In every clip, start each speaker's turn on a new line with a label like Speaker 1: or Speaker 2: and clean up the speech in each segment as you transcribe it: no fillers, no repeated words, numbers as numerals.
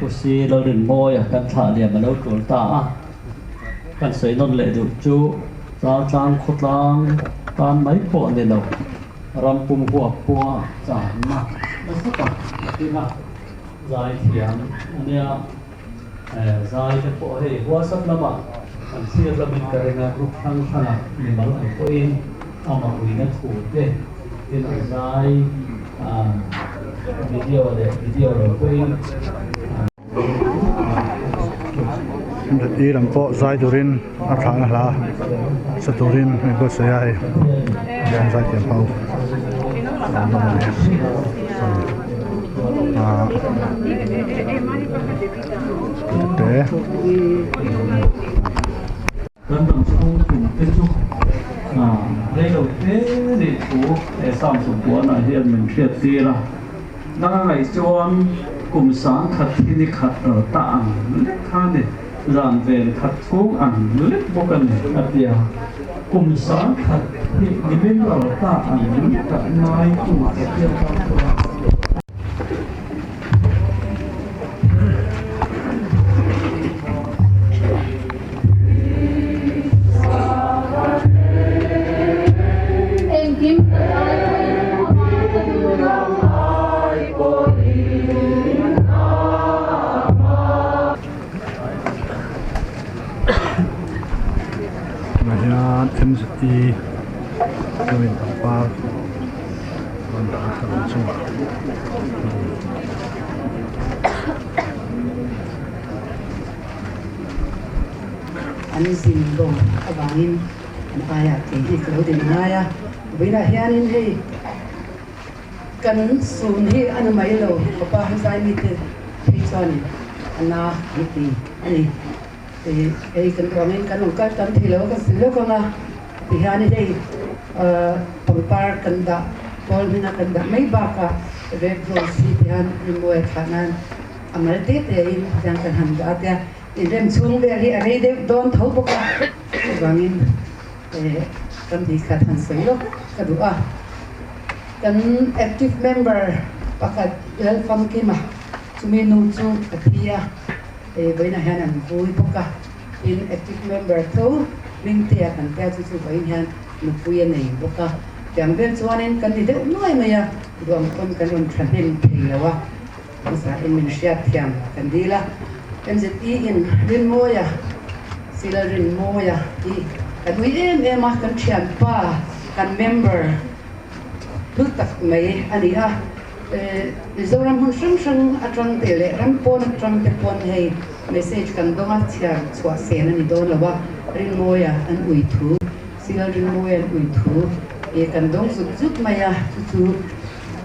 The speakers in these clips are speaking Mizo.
Speaker 1: Pu Si Lalrinmawia kan thlah liam a lo tul ta a. Kan sawi nawn leh duh chu Chaltlang khawtlang tan mai pawh ni lo, ram pum huap pawha channa nasa tak a tling a, zai thiam a nia. Zai te pawh hei WhatsApp lamah an thlir hlamin ka ring a, group hrang hrangah mimal ang pawhin amah uina thu te tin a zai video leh video lo pawhin
Speaker 2: I lam pawh zai turin a thlahna hla sa turin a inbuatsaih a hei an zai thiam ho an awm a ni ahh te.
Speaker 1: Kan ram chhung tum te chu reilo te nih thu he Psalm 90 hian min hriat tir a. Nang a ngaih chuan kum 10,000 hi ni khat ral ta ang lek kha ni, zan ven khat chhung ang lek bawk a ni, a ti a. Kum 10,000 hi ni min ral ta ang lek ah ngai tu Pathian tan chuan.
Speaker 3: Engkim ka ai pawhin amah ka duh lo.
Speaker 2: Tunah hian MZE chuanin pangpar rawn dah a thlalak chungah.
Speaker 4: An zin bo avangin an aiah kei hi ka lo din ngai a, vawiinah hianin hei kan sun hi a ni mai lo, papa Hamzai mite phei chuanin a na an ti a ni. Hei kan ruangin kan rawn kal tam thei lo a, kan sin lawk ang a, tihianin hei pangpar kan dah pawl hmina kan dah mai bakah red rose hi tihian rinmawi a thlah nan A mal te te in tiang kan han dah a tia inrem chhung vel hi a rei deuh dawn tho bawk a, chuvangin kan ti khat han sawi lawk ka duh a. Kan active member pakhat Lalfamkima chumi nu chu a thi a, vawiinah hian an vui bawk a, tin active member tho Hmingtea kan tia chu chu vawiin hian nupui a nei bawk a, tiang vel chuanin kan ni deuh nuai mai a, duang pawn kan rawn thahnem thei lo a. Hmasa in min hriat thiam kan dil a, MZE in Rinmawia, Sila Rinmawia hi kan ui em em a, kan thianpa, kan member hlu tak mai a ni a. Mizoram hmun hrang hrang atang te leh ram pawn atang te pawn hei message kan dawng a, chhiar chhuah sen a ni dawn lo a, Rinmawia an ui thu, Sila Rinmawia an ui thu kan dawng zut zut mai a, chu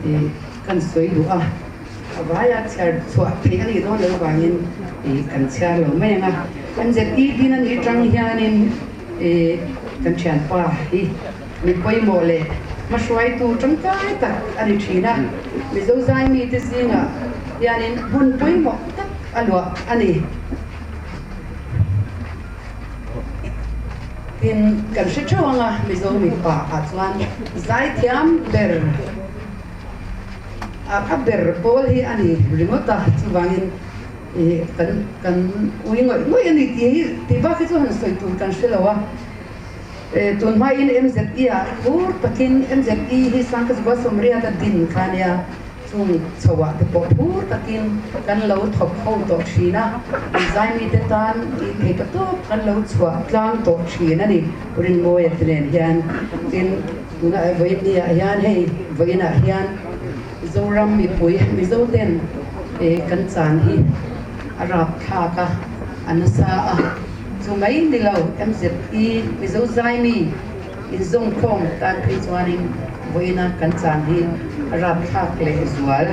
Speaker 4: chu Kan sawi duh a, a vaia chhiar chhuah theih a nih dawn loh vangin kan chhiar lo mai ang a. MZE din a nih atang hianin kan thianpa hi mi pawimawh leh hmahruaitu tangkai tak a ni thin a, Mizo zaimite zingah hianin hmun pawimawh tak a luah a ni. Tin, kan hre theuh ang a, Mizo mipa ah chuan zaithiam ber. A ber pawl hi a ni ringawt a, chuvangin ih kan kan ui ngawih ngawih a ni tih hi tih bak hi chu han sawi tur kan hre lo a. Tun hmain MZE ah phur takin MZE hi Sangkazua Sawmriat a din kha a nia, chung chho ah te pawh phur takin kan lo thawk ho tawh thin a, Zaimite tan ih thei ta tawp kan lo chhuah tlang tawh thin a ni Rinmawia te nen hian. Tin. Tunah vawiin ni ah hian hei vawiin ah hian Zoram mipui Mizo ten kan chan hi a rap thlak a, a nasa a, chu mai ni lo MZE Mizo Zaimi inzawmkhawm tan phei chuanin vawiin a kan chan hi a rap thlak leh zual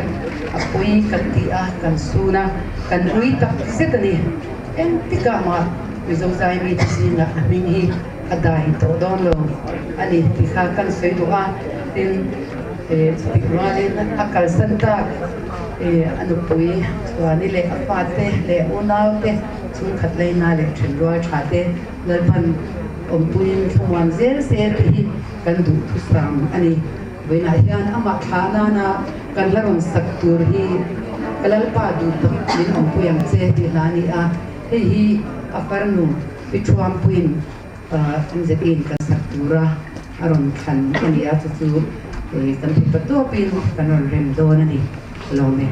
Speaker 4: a pawi kan ti a, kan sun a, kan ui tak zet a ni. Engtikah mah Mizo Zaimi te zingah a hming hi a dai tawh dawn lo a ni tih kha kan sawi duh a, tin chutih rualin a kalsan tak a nupui Chhuani leh a fate leh unaute chhungkhat leina leh thenrual tha te Lalpan awmpuiin thlamuan zel se tih hi kan duh thusam a ni. Vawiinah hian amah thlah nana kan la rawn sak tur hi. Ka Lalpa duhtak min awmpui ang che tih hla a ni a, hei hi a farnu Pi Thuampuiin MZE-in kan sak tura a rawn thlan a ni a, chu chu kan theihpa tawpin kan rawn rem dawn a ni. Ka lawm e.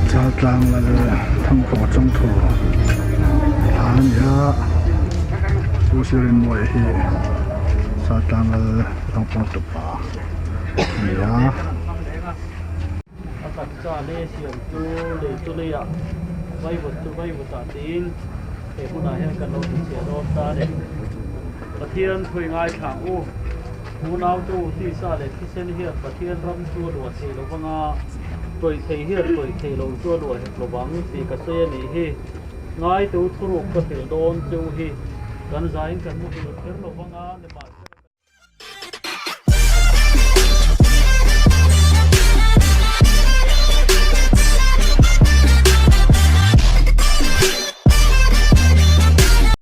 Speaker 2: Chaltlang lal Thangkhawk chawngthu hla a ni a Pu Sirinmawia hi Chaltlang lal Thangkhawk tupa a ni a.
Speaker 1: A taksa leh siam chu lei chu leiah vaivut chu vaivutah tiin he hmunah hian kan lo hmuchhiah dawn ta a ni. Pathian thui ngaithla ang u. Unautu tisa leh thisen hian Pathian ram chu a luah thei lo vanga, tawih thei hian tawih thei lo chu a luah hek lo vang tih ka sawi a nih hi. Ngaitu thuruk ka hrilh dawn cheu hi kan zain kan muhil kher lo vanga nimahsela.